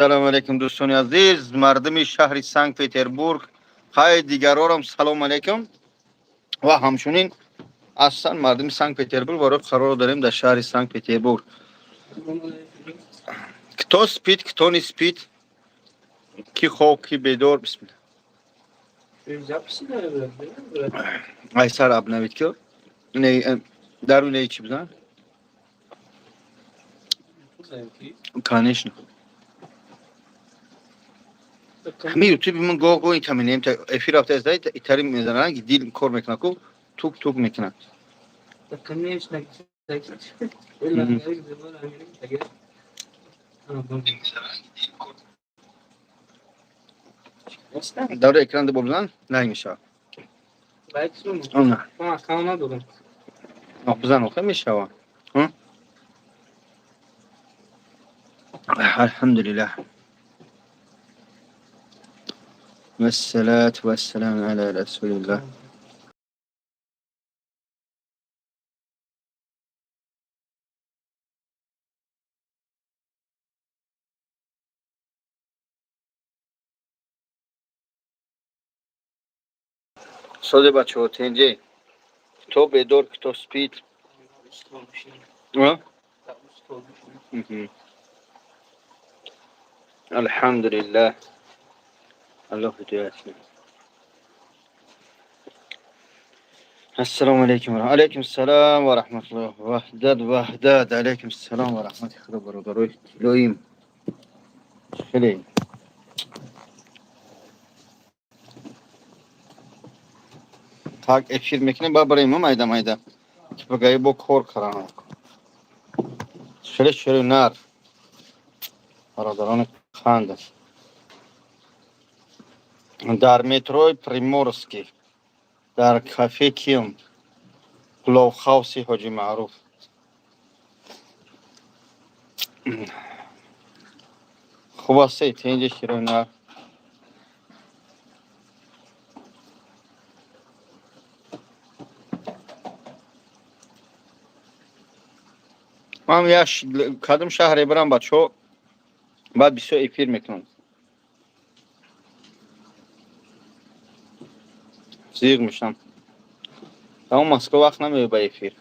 Салому алейкум, дӯстони азиз, мардуми шаҳри Санкт Петербург, хай, дигарорам салому алейкум ва ҳамчунин аслан мардуми Санкт Петербург барои қарор дорем дар шаҳри Санкт Петербург. Кто спит, кто не спит, ки хоб, ки бедор. Бисмилла. Записи дاره, брат. Айсар обновить ки не дару не чи бизан. Конечно. Ҳами ютуби ман гоҳ гоҳ ин эфир рафта иста итари мезананд, ки дил кор мекунад ку, тук тук мекунад. Конечно. Мгм. Дар экран бо бизан, лайк мешавад. На. Аккаунт надорам. Бизан, охе, мешавад. Алҳамдулиллаҳ. Вассалату вассаламу ала расулиллаҳ. Созе, бачаҳо, тенҷе, кто бедор, кто спит? А? Мгм. Алҳамдулиллаҳ. Аллоҳ ҳидоят кунад. Ассалому алайкум. Алайкум салом ва раҳматуллоҳ. Ваҳдат, Ваҳдат. Алайкум салом ва раҳмати Худо, бародарои тилоим. Хеле. Так, эфир мекунем, ба барои мо майда майда. Багаи бо кор карана. Хеле шери нар. Бародарони қанд. Дар метрои Приморский. Дар кафе кием. Пловхауси Ҳоҷи Маъруф. Хуб астед, тенҷи, широи нар? Ман як кадом шаҳре барам, бачаҳо, баъд бисёр эфир мекунам. Зиқ мешам. Тамом, Москва вақт намеояд ба эфир.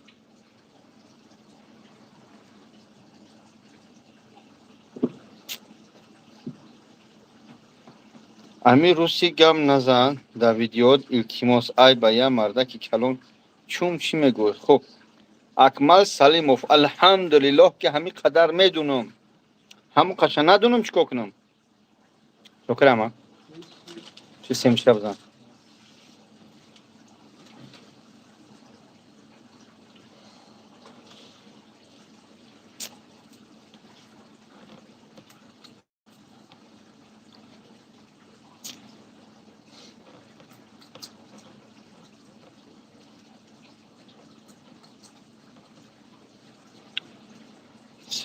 Ами руси гап назан дар видеот, илтимос. Ай ба я мардаки калон чум чӣ мегӯяд? Хуб, Акмал Салимов, алҳамдулиллоҳ, ки ҳамин қадар медунам. Ҳамон қаша надунам, чӣ кор кунам? Шокрама? Чӣ семча бизан?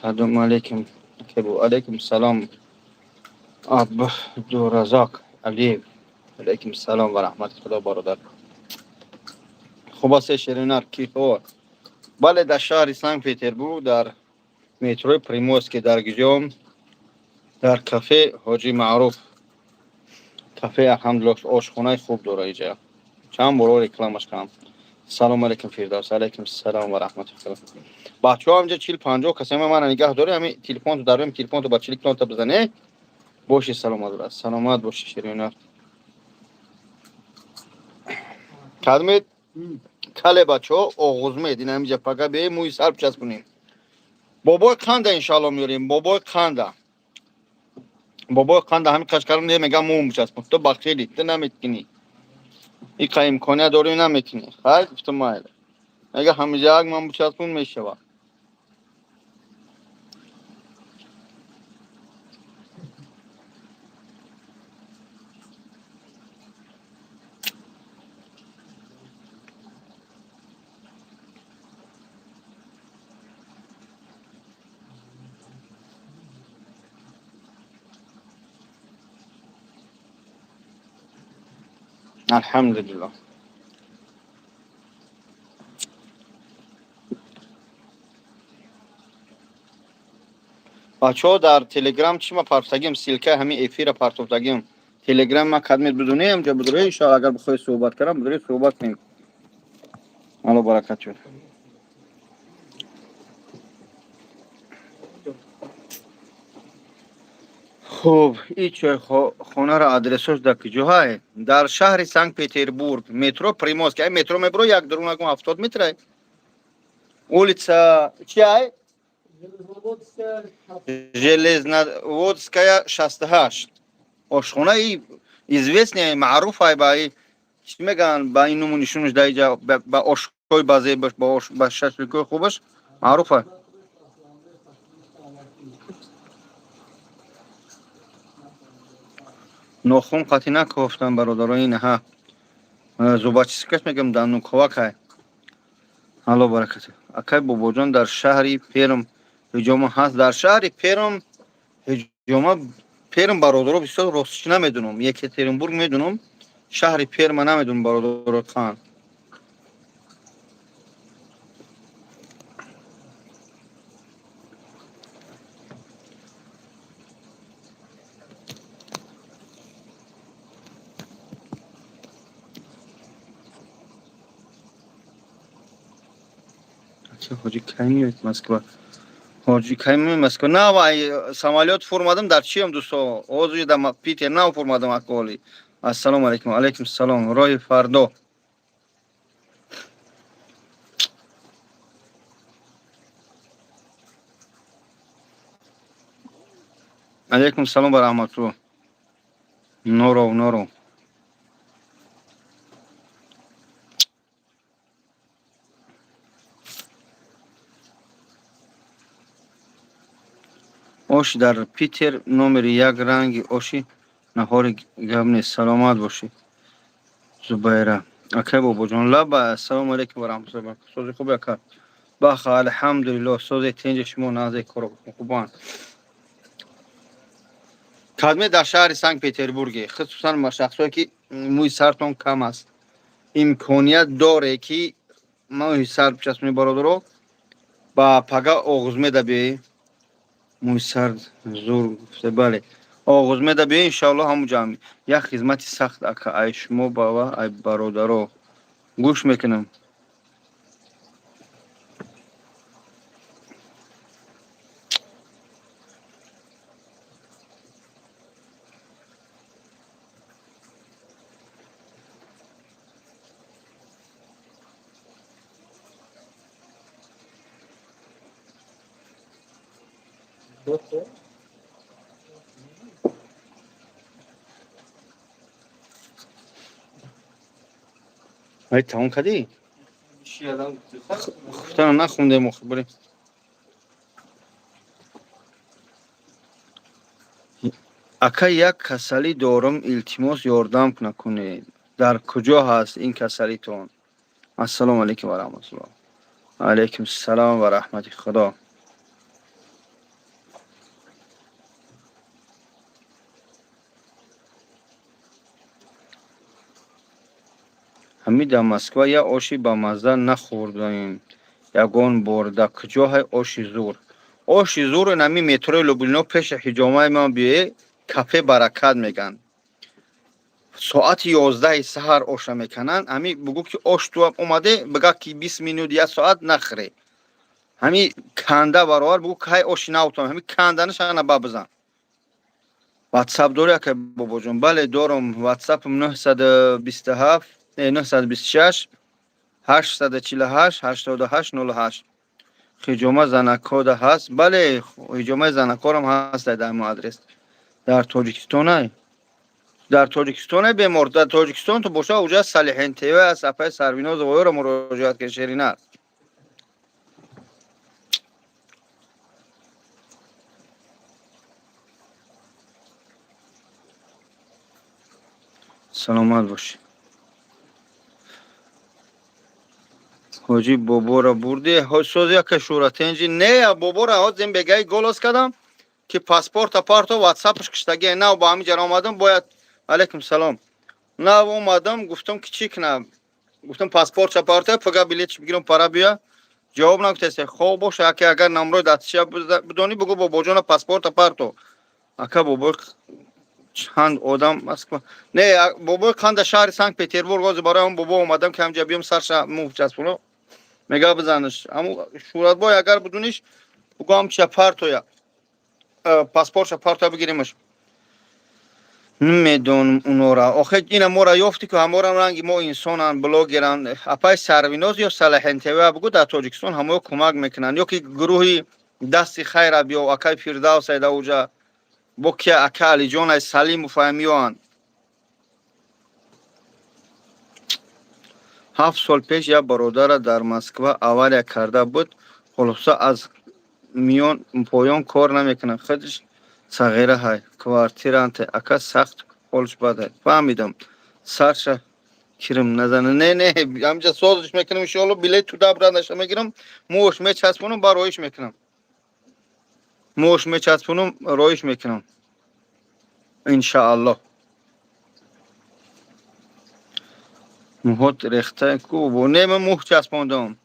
Салому алейкум. Кебу алейкум салом. Абдураззоқ Алиев. Алейкум салом ва раҳмати Худо, бародар. Хуб аст, ширинар, кифо? Бале, дар шаҳри Санкт Петербург, дар метрои Приморский, дар гиҷом, дар кафе Ҳоҷи Маъруф. Кафе, алҳамдулиллоҳ, ошхонаи хуб дора иҷа. Чанд боро рекламаш кардам. Салому алейкум, Фирдавс. Алейкум салом ва раҳмати Худо. Бачаҳо, ҳамҷа 40-50 касема мана нигаҳ дорӣ, ҳами телефонту дароем, телефонту ба чиликлонта бизане. Боши саломат, брат. Саломат боши, ширинар. Кадмед кале, бачаҳо, оғузмед ин ҳамиҷа пага бе мӯи сар бичаспонем. Бобои қанда иншаалло меорем, бобои қанда. Бобои қанда ҳами қашқарам не мегам, мӯм бичаспон. Ту бахшили, ту наметкунӣ. Иқа имконият дорӣ, наметунӣ. Хай, гуфтам, майли. Мега ҳамиҷа як ман бичаспон мешавад. Алҳамдулиллоҳ. Бачаҳо, дар Телеграм чӣ ма партофтагим, ссылкаи ҳамин эфира партофтагим. Телеграм ма кадмет бидунем, ҷа бидуре, иншоалло, агар бихоҳед суҳбат кардам, бидуре, суҳбат кунем. Алло баракат шуд. Хуб, и чойхонаро адресош дар куҷоҳай? Дар шаҳри Санкт Петербург, метро Приморский. Ай метро мебро, як дурунагум 70 метрай. Улица чиай? Железноводская, 68. Ошхонаи известный, маъруфай, ба чӣ мегӯянд, ба ин нуму нишонаш дар иҷа, ба ошҳои базебаш, ба шашликои хубаш маъруфай. Нохун қатъи накофтам, бародаро, ин ҳа зубочисткаш мегӯям, дандонковакай. Алло баракат. Акай Бобоҷон, дар шаҳри Перм ҳиҷома ҳаст? Дар шаҳри Перм ҳиҷома, Перм, бародаро, бисёр ростчӣ намедунам. Екатеринбург медунам, шаҳри Перма намедунам, бародаро. Хан, ҳоҷи, кай меоед Москва? Ҳоҷи, кай меоед Москва? Нав ай самолёт фурмадам. Дар чиям, дӯсто? Ҳозир дар Питер нав фурмадам, аколи. Ассалому алайкум. Алайкум салом. Роҳи фардо. Алайкум салом ва раҳматулло. Норов, норов. Ош дар Питер номери як, ранги оши наҳори гап нест. Саломат бошӣ, Зубайра. Акай Бобоҷон, лаба. Ассалому алайкум ва раҳматуллоҳи ва. Сози хуби, ака? Баха, алҳамдулиллоҳ, сози, тинҷи, шумо назе, коро хубанд. Кадме дар шаҳри Санкт Петербурге, хусусан шахсое ки мӯи сартон кам аст, имконият доре ки мӯи сар бичаспонӣ, бародаро, ба пага оғузмеда биёӣ. Мӯи сар зур гуфта, бале, оғузмеда биё, иншоалло, ҳамун ҷамъ. Як хизмати сахт, ака, ай шумо бава, ай бародаро, гӯш мекунам. Доктор. Ай, тамом кардӣ? Хуфтана нахондем охир, барем. Ака, як касалӣ дорам, илтимос, ёрдам накунед. Дар куҷо ҳаст ин касалитон? Ассалому алайкум ва раҳматуллоҳ. Алайкум салом ва раҳмати Худо. Ҳамин дар Москва як оши бамазза нахӯрдаем ягон бор. Дар куҷо ҳай оши зур? Оши зур ин ҳамин метрои Люблино, пеши ҳиҷомаи ман биёе, кафе Баракат мегӯянд. Соати 11-и саҳар оша мекананд. Ҳами бугӯ ки ош туам омаде, бига ки 20 минут, як соат нахӯре. Ҳами канда баровар, бугӯ кай оши навтам, ҳами канданаш ана ба бизан. Ватсап дорӣ, ака Бобоҷон? Бале, дорам. Ватсапам 927, 926 848 88 08. Ҳиҷома занакода ҳаст? Бале, ҳиҷомаи занакорам ҳаст дар ҳамон адрес. Дар Тоҷикистонай? Дар Тоҷикистонай бемор? Дар Тоҷикистон ту боша, уҷа Салиҳин ТВ аст, апаи Сарвинозовоёро муроҷиат кар, Шерина. Саломат бошӣ. Ҳоҷӣ, боборо бурди? Соз, яка шӯратенҷи. Не, бобора ҳозим бегаи голос кардам ки паспорта парто, ватсапш киштаги. Нав ба ҳамин ҷара омадам, бояд. Алайкум салом. Нав омадам, гуфтам ки чӣ кунам, гуфтам паспортша парто, пага билетш бигирам, пара биё. Ҷавоб нагуфтасе. Хоб боша, ака, агар намрои дастиша бидонӣ, бугӯ бобоҷона паспорта парто. Ака, бобои чанд одам Москва. Не, бобои қанда шаҳри Санкт Петербург ҳозир барои ҳам бобо омадам, ки ҳамҷа биём сарша мӯ часпоно. Мега бизанаш. Ҳаму Шӯҳратбой агар бидуниш, бугӯ ҳамча партоя. Паспортша партоя бигиримаш. Намедонам унора. Охе ина мора ёфти ки ҳаморам ранги мо инсонанд, блогеранд. Апай Сарвиноз ё Салаҳен ТВ бугӯ дар Тоҷикистон ҳамоё кӯмак мекунанд. Ё ки гурӯҳи дасти хайра биё, акай Фирдавс айда уҷа. Бо кия ака Алиҷон ай Салимов ай меоянд. 7 сол пеш як бародара дар Москва авария карда буд. Хулоса аз миён поён кор намекунад. Худаш сағира ҳай. Квартиранте. Ака сахт ҳолш бад ҳай. Фаҳмидам. Сарша кирм назана. Не, не, ҳамҷа созиш мекунам иншоалло, билет туда обратно мегирам, мӯш мечаспонам, ба роиш мекунам. Мӯш мечаспонам, роиш мекунам. Иншааллоҳ. Мӯҳот рехта ку не ман мӯҳ часпондам.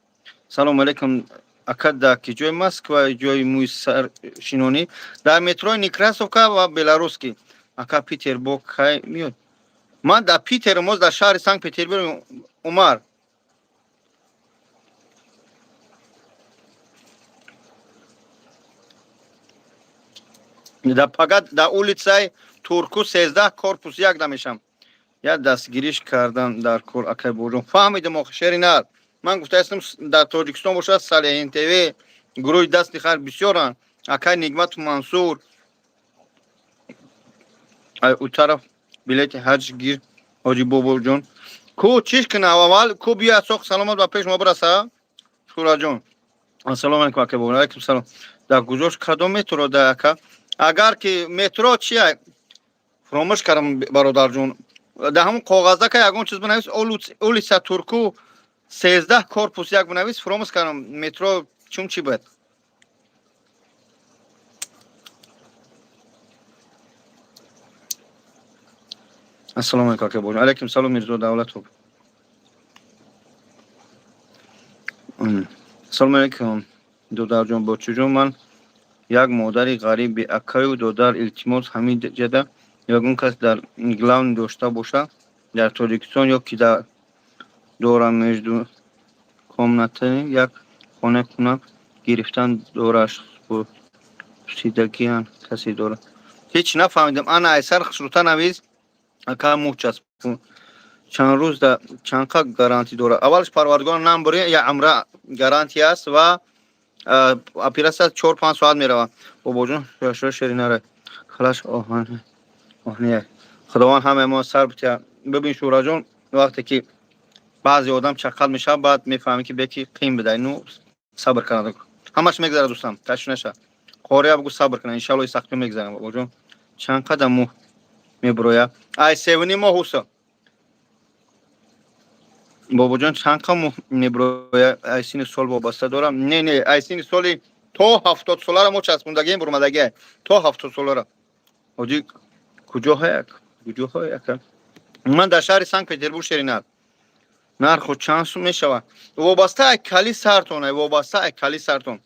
Салом алейкум ака, дар ки ҷои Москва ҷои мӯи саршинонӣ? Дар метрои Некрасовка ва Беларусский. Ака, Петербург кай меёд? Ман дар Питерам, оз дар шаҳри Санкт Петербург Умар. Дар пага дар улицаи Турку 13 корпус 1 дамешам. Як дастгириш кардан дар кор акай Бобоҷон. Фаҳмидам охи шери нар. Ман гуфтаистам дар Тоҷикистон бошад Салеҳин ТВ, гурӯҳи дасти хайр бисёранд. Акай Нигмату Мансур. Ай у тараф билети ҳаҷ гир ҳоҷи Бобоҷон. Ку чиш кунам аввал ку бия соқ саломат ба пеш мо бираса? Шураҷон. Ассалому алайкум акай Бобоҷон. Алайкум салом. Дар гузошт кадом метро да ака? Агар ки метро чия? Фуромӯш кардам бародарҷон. Дар ҳамон коғазда ка ягон чиз бинавис, улица Турку 13 корпус 1 бинавис, фуромӯш кардам метро чун чӣ буд. Ассалому алайкум ака Бобоҷон. Алайкум салом Мирзо Давлатов. Ассалому алайкум додарҷон, бочиҷон, ман як модари ғариби акаю додар, илтимос ҳамин ҷада ягон кас дар главный дошта боша дар Тоҷикистон ё ки дар дора между комнатаи як хона куна гирифтан дораш пурсидагиан касе дорад. Ҳеҷ нафаҳмидам. Ана айсар хушрута навис ака мӯҳ часпун. Чанд рӯз да чанд қа гарантӣ дорад? Аввалш парвардигор нам бури я амра гарантия аст ва операция 4-5 соат меравад. Бобоҷон шояшо шеринара халаш оҳан оҳния. Худованд ҳамаи мо сар битя. Бибин Шӯраҷон, вақте ки баъзе одам чаққал мешавад, баъд мефаҳмӣ ки беки қим бидай. Ну сабр кунад. Ҳамаш мегзарад дӯстам, ташвиш наша. Қория бугу сабр кунад, иншаллоҳ и сахтиё мегзарад бобоҷон. Чанд қадам мӯҳ мебурояд? Ай севни моҳ уса. Бобоҷон чанд қа мӯҳ мебурояд? Ай сини сол вобаста дорам? Не, не, ай сини соли то 70 солара мо часпондагием бурмадагиа. То 70 солара. Ҳоҷӣ куҷо ҳаяк? Куҷо ҳаяк? Ман дар шаҳри Санкт Петербург шеринар. Нарху чанд сум мешавад? Вобаста ай кали сартон, ай вобаста ай кали сартон.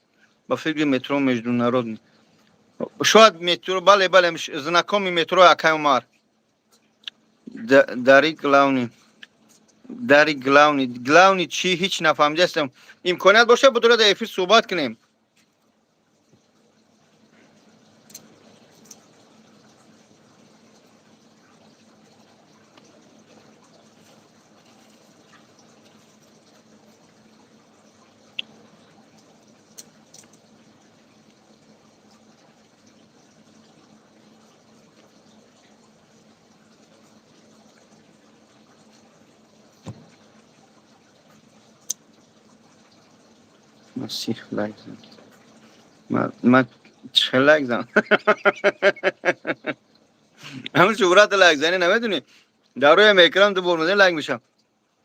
Ба фикри метро международный. Шояд метро, бале, бале, знакомый метро акай Умар. Дари главный. Дари главный. Главный чӣ ҳеҷ нафаҳмидаастам. Имконият бошад будура дар эфир суҳбат кунем. Масих лайк зан. Ман чӣ лайк зан? Ҳамин шӯҳрат лайк зани намедонӣ? Дар рӯям экран ду бор мезани лайк мешавам.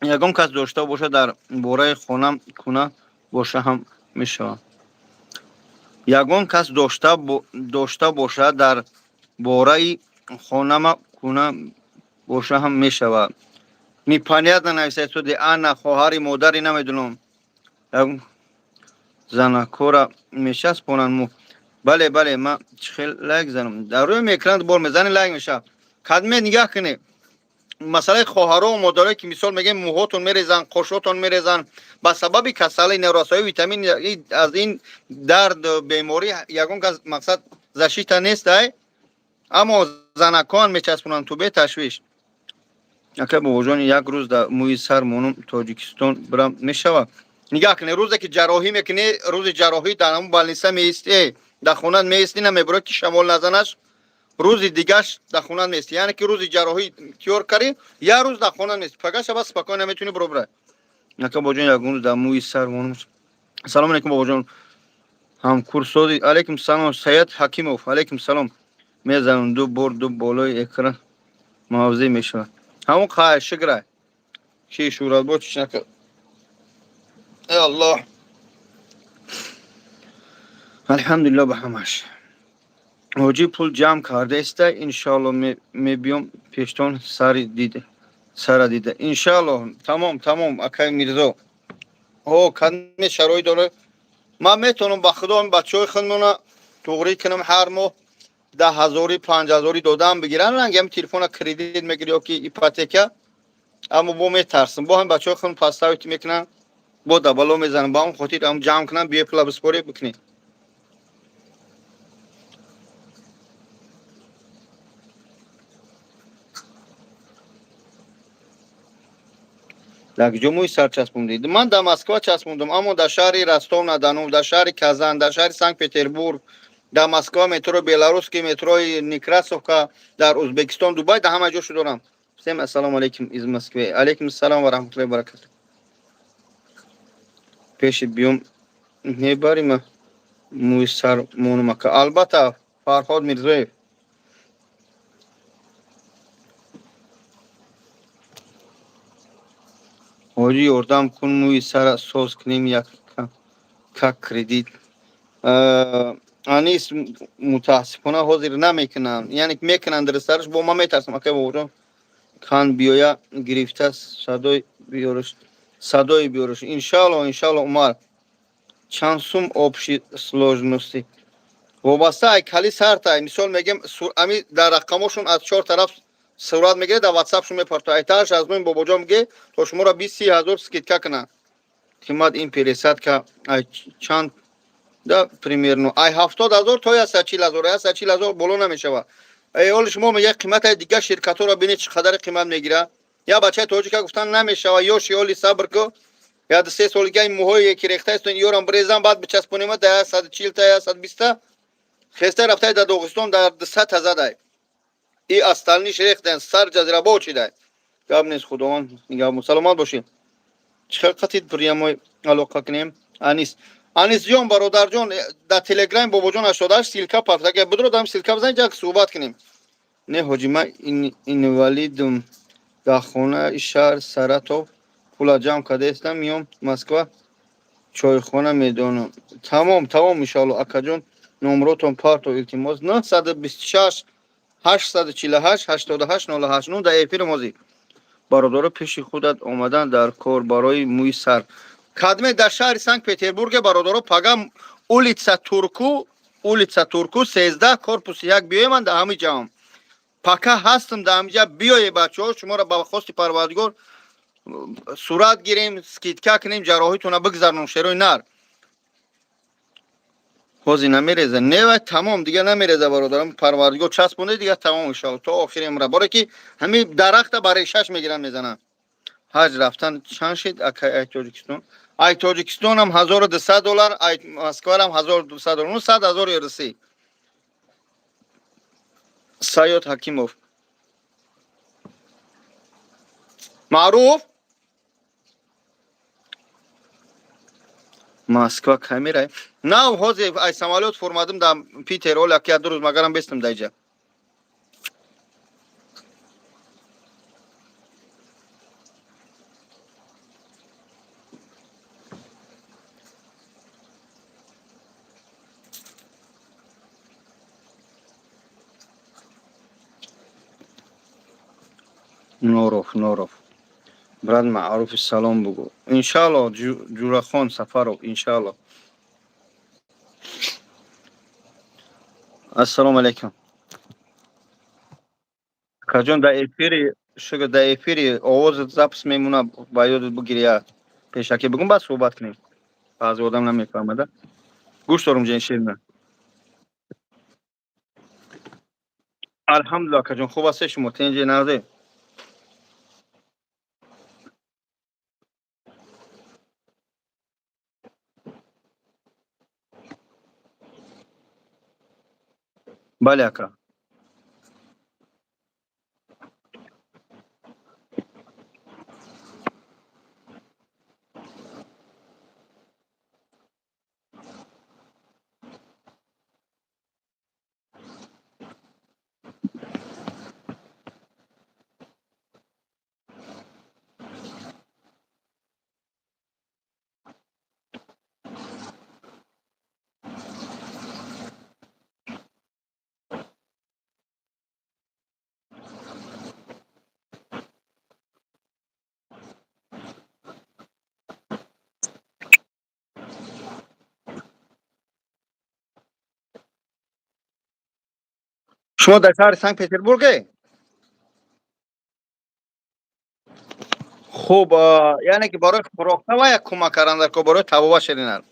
Ягон кас дошта бошад дар бораи хонам куна боша ҳам мешавад. Ягон кас дошта бошад дар бораи хонама куна боша ҳам мешавад. Непонятно нависад суди Анна хоҳари модари намедонам. Занакора мечаспонанд му. Бале, бале, ман чӣ хел лайк занам? Дар рӯи экран бор мезани, лайк мешавад. Кадме нигаҳ кунед, масъалаи хоҳаро, модарое ки, мисол мегӯем, мӯҳотон мерезанд, қошотон мерезанд ба сабаби касали, норасоии витамин. Аз ин дард, беморӣ ягон кас, мақсад, защита нест ай, аммо занакон мечаспонанд, ту беташвиш. Ака бобоҷон, як рӯз дар мӯи сар монум, Тоҷикистон бирам, мешавад? Нигаҳ кунед, рӯзе ки ҷарроҳӣ мекунӣ, рӯзи ҷарроҳӣ дар ҳамун больница меистӣ, дар хона меистӣ, намебурад ки шамол назанаш. Рӯзи дигаш дар хона меистӣ, яъне ки рӯзи ҷарроҳӣ тиёр кардӣ, як рӯз дар хона меистӣ, пага шаба спокойно метавонӣ биро бирай. Ака бобоҷон, ягон рӯз дар мӯи сар монум. Салом алейкум, бобоҷон, ҳамкурсози. Алейкум салом, Саят Ҳакимов, алейкум салом. Мезанам ду бор, ду болои экран мавзеъ мешавад. Ҳамон қай шукра ки шӯратбо чиш накард. Э Аллоҳ, алҳамдулилло ба ҳамаш. Ҳоҷӣ, пул ҷамъ кардаиста, иншоалло мебиём пештон сари дида, сара дида, иншоалло. Тамом, тамом, акай Мирзо. О, кадме шароит дора, ман метавонам, ба худо, бачаҳои худмона туғрӣ кунам, ҳар моҳ 10 ҳазорӣ, 5 ҳазорӣ додам бигиран, рангам телефона кредит мегири ё ки ипотека, аммо бо метарсам, бо ҳам бачаҳои худм подставить мекунам, бо дабало мезанам. Ба он хотир ам ҷамъ кунам, бие пула биспорӣ бикунӣ. Дар куҷо мӯи сар часпондед? Ман дар Москва часпондам, аммо дар шаҳри Ростов на Дону, дар шаҳри Казан, дар шаҳри Санкт Петербург, дар Москва метро Белорусский, метрои Некрасовка, дар Узбекистон, Дубай, дар ҳама ҷо шудорам. Всем ассалому алейкум из Москвы. Алейкум ассалом ва раҳматуллоҳи баракату. Пеши биём мебарима мӯи сар монумака? Албатта, Фарҳод Мирзоев. Ҳоҷӣ, ёрдам кун, мӯи сара соз кунем, як как кредит. Анис, мутаассифона, ҳозир намекунам, яъне мекунанд дурустараш, бо ман метарсам. Акай бобоҷон, кан биёя гирифта садои биёраш, садои биёраш. Иншаалло, иншаалло. Умар, чанд сум общей сложности? Вобаста ай кали сартай. Мисол мегем, ами дар рақамошон аз чор тараф сурат мегиред, дар ватсапшон мепартояд. Айтааш аз нои бобоҷон меге, то шуморо 20-30 ҳазор скидка кунад. Қимат ин пересадка ай чанд да? Примерно ай 70 000 то 140 000, 140 000 боло намешавад. Эй, оли шумо мега қимати дигар ширкатҳоро бинед, чӣ қадари қимат мегирад. Я бачаи тоҷика гуфтан намешава, ёши оли сабр ку, я 2-3 солига ин мӯҳое ки рехтаистон, ёрам бирезам, баъд бичаспонема да 140-та, 120-та. Хеста рафтай дар Доғистон дар 200-та задай и остальныйш рехтан, сар ҷазирабо чидай. Гап нест, Худованд нигаҳбон, саломат бошед. Чӣ хел қатид прямой алоқа кунем? Анис, Анисҷон, бародарҷон, дар телеграми бобоҷон 88 ссылка партага, бидро дам ссылка бизан, як суҳбат кунем. Не, ҳоҷи, ман инвалидум, дар хонаи шаҳр Саратов пула ҷамъ кардаистам, миём Москва, чойхона медонам. Тамом, тамом, иншоалло. Акаҷон, номротон парто, илтимос. 926 848 88 08 9 дар эфирам ҳозир. Бародаро, пеши худат омадан дар кор барои мӯи сар. Кадме дар шаҳри Санкт Петербурге, бародаро, пага улица Турку, улица Турку 13, корпуси 1 биёе, ман дар ҳами ҷаам. Пака ҳастам дар ҳамиҷа, биёе, бачаҳо, шуморо ба хости Парвардигор сурат гирем, скидка кунем, ҷарроҳитона бигзаронам, шерои нар. Ҳозир намереза, не, вай тамом, дигар намереза, бародарам, Парвардигор часпонде, дигар тамом, иншоалло, то охири умра. Боре ки ҳами дарахта ба решаш мегиранд, мезананд. Ҳаҷ рафтан чанд шид, акай, ай Тоҷикистон? Ай Тоҷикистонам 1200 доллар, ай Москварам 1200 доллар, ну 100 000 ерси. Саёд Ҳакимов, маъруф. Москва камерай нав ҳозир ай самолёт фурмадим дар Питер, оля ки 1-2 рӯз магарам бестам даиҷа. Норов, Норов, брат, маъруфи салом бугӯ, иншаалло. Ҷурахон Сафаров, иншаалло. Ассалому алайкум, акаҷон. Дар эфири, шукр, дар эфири овозат запись мемона, ба ёдат бигир. Я пешакӣ бигум, баъд суҳбат кунем. Баъзе одам намефаҳмада. Гӯш дорум, ҷен Ширина. Алҳамдулилла, акаҷон, хуб ҳастед шумо? Тинҷи, нағзе? Бале, ака. Шумо дар шаҳри Санкт Петербурге? Хуб, яъне ки барои хӯрокта ва як кӯмак кардан дар ко барои табоба, Ширинар?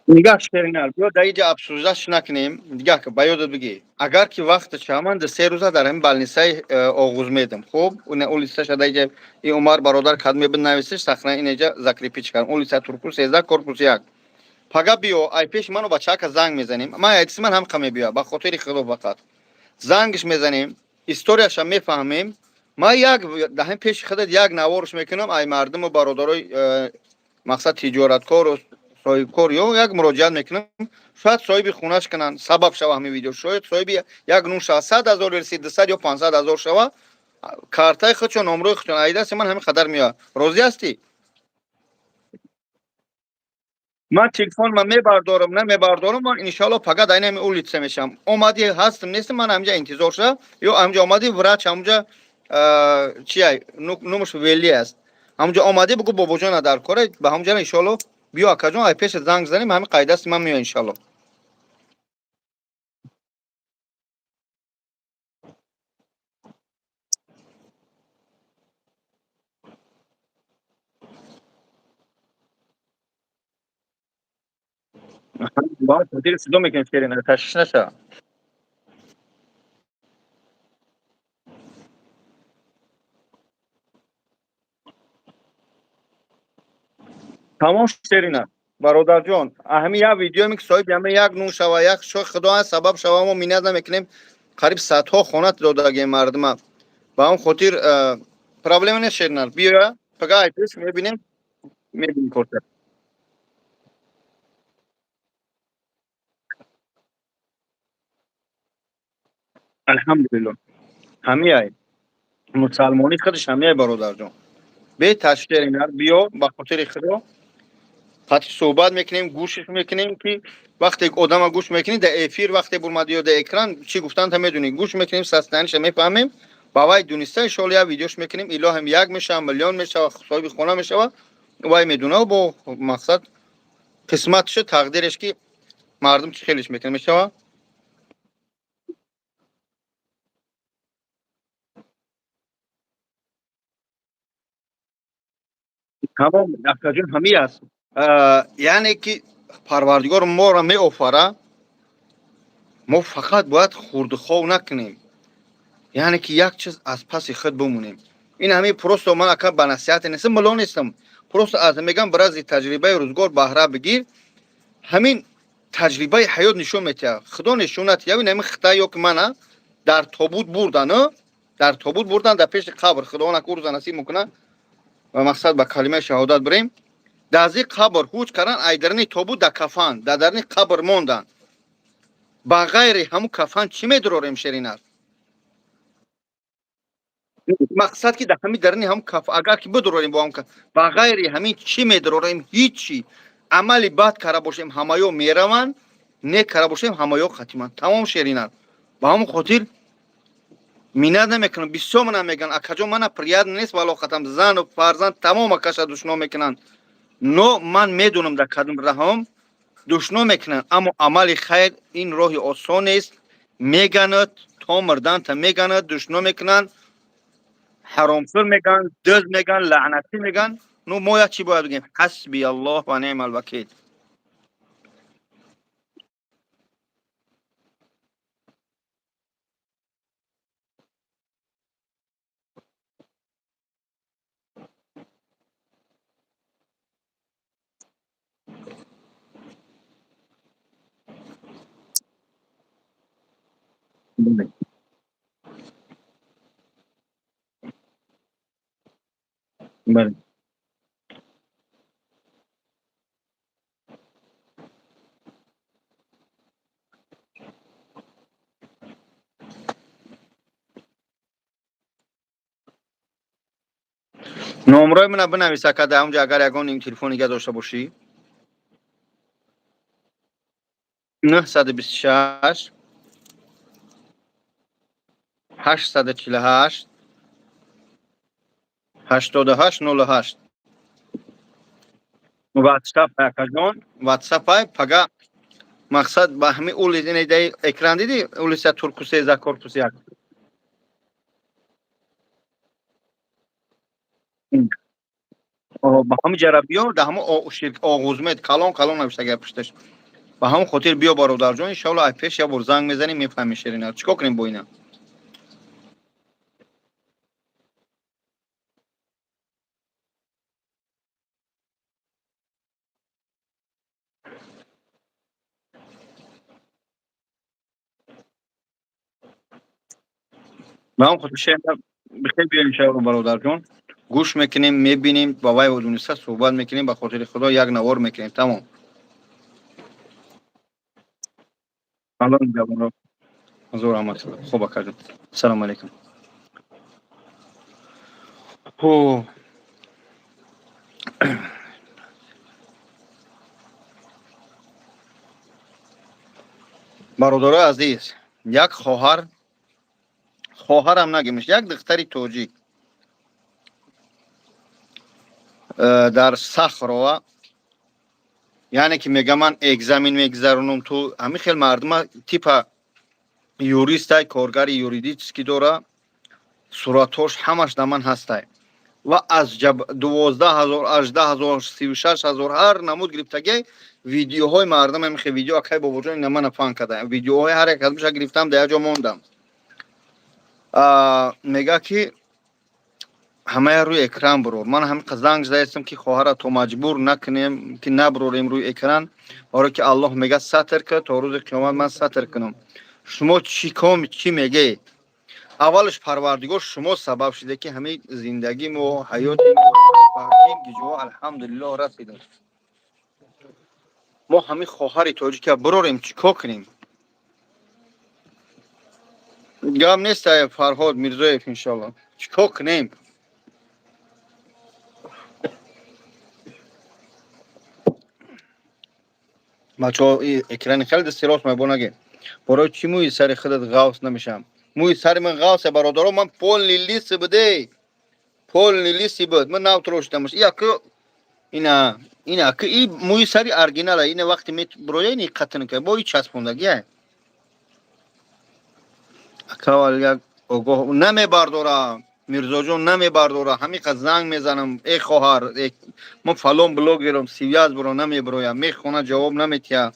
Нигаҳ, Шеринар, биё дар иҷа обсуждать накунем. Нигаҳ, ба ёдат бигӣ, агар ки вақт шава, ман 3 рӯза дар ҳамин больницаи Оғуз медам. Хуб, улицаша дар иҷа и Умар бародар кад мебинависиш, сахна инеҷа закрепить кардам. Улица Турку, 13, корпус 1. Пага биё, ай пеши ману бачаака занг мезанем. Ман айдиси ман ҳам қа мебиёя, ба хотири Худо, фақат зангш мезанем, историяша мефаҳмем. Ман як дар ҳамин пеши худат як наворш мекунам, ай мардуму бародарои мақсад тиҷораткору соҳибкор ё як муроҷиат мекунам, шояд соҳиби хунаш кунанд, сабаб шава ҳамин видео, шояд соҳиби як нун шава, 100 000 верси, 200 ё 500 000 шава, картаи худшон, номрои худшон ай дасти ман ҳамин қадар меояд. Розӣ ҳастӣ? Ман телефон ман мебардорам, намебардорам, ман иншоалло пага дар ҳамин улица мешавам. Омадӣ, ҳастам, нестам, ман ҳаминҷа интизор шава, ё ҳаминҷа омадӣ, врач ҳамунҷа чия, номаш Вели аст, ҳамунҷа омадӣ, бугӯ бобоҷона дар кора, ба ҳамунҷа иншоалло биё, акаҷон, ай пеша занг занем, ҳамин қайдасти ман меоя иншоалло. Сидо мекунем, Шерина, ташвиш наша. Тамом, Шерина бародарҷон, ҳамин як видеоме ки соҳиби ҳама як нун шава, як шои Худо сабаб шава, мо миннат намекунем, қариб садҳо хона додагем мардума. Ба ҳам хотир проблема нест, Шерина, биёя пага, ай пеш мебинем, мебинем корта. Алҳамдулилло, ҳамияй мусалмонӣ худаш ҳамияй, бародарҷон, беташвиш, Шерина, биё, ба хотири Худо, қатъи суҳбат мекунем, гӯшш мекунем, ки вақте одама гӯш мекунӣ дар эфир, вақте бурмадӣ ё дар экран чӣ гуфтанта медонӣ, гӯш мекунем, состояниеша мефаҳмем, ба вай дуниста иншоалло як видеош мекунем, илоҳам як мешава, миллион мешава, соҳиби хона мешава, вай медуна, бо мақсад қисматшо, тақдиреш, ки мардум чӣ хелиш мекунад, мешава. Тамом, акаҷон, ҳамин аст. Яъне ки Парвардигор моро меофара, мо фақат бояд хурдухов накунем, яъне ки як чиз аз паси худ бимонем. Ин ҳамин просто ман ака ба насиҳате нестам, мулло нестам, просто аз мегам, бирази таҷрибаи рӯзгор баҳра бигир. Ҳамин таҷрибаи ҳаёт нишон метиҳад, Худо нишон натиҳад, ин ҳамин хита ё ки мана дар тобут бурдан, дар тобут бурдан, дар пеши қабр, Худо наку рӯза насиб мекунад ва мақсад ба калимаи шаҳодат бирем, дар зери қабр ҳуҷ кардан, ай дарни тобут дар кафан, дар дарни қабр мондан, ба ғайри ҳамун кафан чӣ медурорем, Шеринар? Мақсад ки дар ҳамин даруни ҳам каф, агар ки бидурорем бо ҳам, ба ғайри ҳамин чӣ медурорем? Ҳичи. Амали бад кара бошем, ҳамаё мераванд, нек кара бошем, ҳамаё хатиманд. Тамом, шеринар. Ба ҳамон хотир миннат намекунам. Бисёр мана мегӯянд: «Акаҷон, мана приятно нест, вало хатам зану фарзанд тамома каша душно мекунанд». Но ман медонам, дар кадом раҳом душно мекунанд, аммо амали хайр ин роҳи осон нест. Меганад, то мурданта меганад, душно мекунанд, ҳаромхӯр мегӯянд, дӯз мегӯянд, лаънатӣ мегӯянд. Ну, мо як чӣ бояд бигӯем: ҳасби Аллоҳ ва неъмал вакил. Бале. Номрои мана бинавис, ака, дар ҳамҷа, агар ягон телефон дига дошта бошӣ. 926 848 88 08. Ватсап, акаҷон, ватсапай. Пага мақсад ба ҳамин улица, ин экран дидӣ, улица Турку 13, корпус 1. Ба ҳамин ҷара биё, дар ҳамон оғузмед калон калон навиштага пушташ. Ба ҳамон хотир биё, бародарҷон, иншоалло. Ай пеш як бор занг мезанем, мефаҳмем, шерина, чӣ кор кунем бо ина. Ба ҳамон хотир, шерина, бихел, биё, иншоалло, бародарҷон, гӯш мекунем, мебинем, ба вай дониста суҳбат мекунем. Ба хотири Худо, як навор мекунем, тамом. Алло ҷавонро ҳазор раҳмат. Хуб, акаҷон, салому алайкум. Хуб, бародарои азиз, як хоҳар, хоҳарам нагемиш, як духтари тоҷик дар Сахрова, яъне ки мега, ман экзамен мегузаронам. Ту ҳамин хел мардума типа юристай, коргари юридический дора, суратҳош ҳамаш дар ман ҳастай ва аз 12 000, 18 000, 36 000, ҳар намуд гирифтагӣ видеоҳои мардум. Ҳамин хел видео, акай бобоҷон, ина мана фан када, видеоҳои ҳар як кадомша гирифтам, дар як ҷо мондам. Мега ки ҳамая рӯи экран бурор. Ман ҳамин занг задаистам, ки хоҳара то маҷбур накунем, ки набурорем рӯи экран, барое ки Аллоҳ мега: «Сатр кар, то рӯзи қиёмат ман сатр кунам». Шумо чӣ ком, чӣ мегӯед? Аввалаш, Парвардигор, шумо сабаб шуде, ки ҳамин зиндагӣ мо, ҳаёти мо ба гиҷоҳо, алҳамдулиллоҳ, расидем. Мо ҳамин хоҳари тоҷика бурорем, чӣ кор кунем? Гап нест, Фарҳод Мирзоев, иншоалло. Чӣ кор кунем? Бачаҳо, экрани хеле дасти рост мебонаге. Барои чӣ мӯи сари худат ғавс намешавам? Мӯи сари ман ғавсе, бародаро, ман полный лысый буде, полный лысый буд, ман нав трошидамаш. Яку ина, ина ки и мӯи сари оригинала, ина вақте меброя, ини қатнка бо и часпондагия. Акавал як огоҳ намебардора, Мирзоҷон, намебардора. Ҳамиқа занг мезанам: «Э хоҳар, мо фалон блогером, связь буро». Намеброям, мехона, ҷавоб наметиҳа.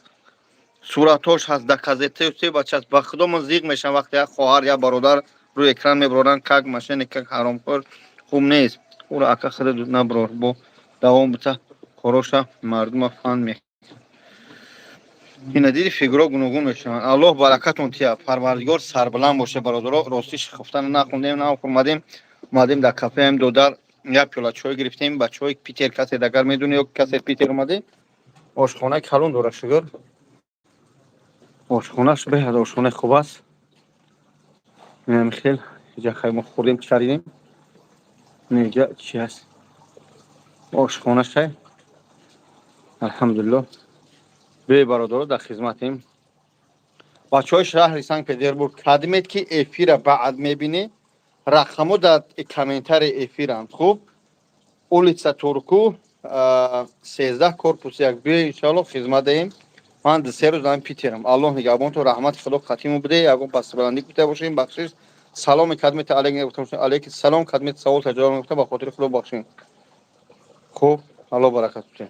Суратҳош ҳаст, доказательство бачааст. Ба худо, ман зиқ мешавам, вақте як хоҳар, як бародар рӯи экран меброранд, как мошенник, как ҳаромхӯр. Хуб нест. Ура, ака, худа наброр, бо давом бита короша, мардума фан ме. Ина диди, фигуро гуногун мешаванд. Аллоҳ баракатон тия, Парвардигор сарбаланд боша, бародаро. Ростиш, хуфтан нахондем, нахӯрмадем, омадем дар кафеам, додар, як пиёла чой гирифтем. Бачаҳои Питер, касе дагар медони ё касе Питер омаде, ошхонаи калон дора, шукр. Ошхонаш беҳад ошхонаи хуб аст. Инам хел иҷа хай мо хӯрдем, чаридем. Инҷа чи ҳаст? Ошхона шай. Алҳамдулилло. Бе, бародаро, дар хизматем. Бачаҳои шаҳри Санкт Петербург, кадмет ки эфира баъд мебинӣ, рақамо дар комментарии эфиранд. Хуб, улица Турку, 13, корпус 1. Биё, иншоалло, хизмат даем. Ман 2-3 рӯз дар Питерам. Аллоҳ нигаҳбонтон, раҳмати Худо хатиму буде. Ягон пастбаландӣ гуфта бошем, бахшиш. Саломи кадмета алейк, алейки салом. Кадмет савол таҷриб гуфта, ба хотири Худо бахшем. Хуб, Аллоҳ баракат бутем.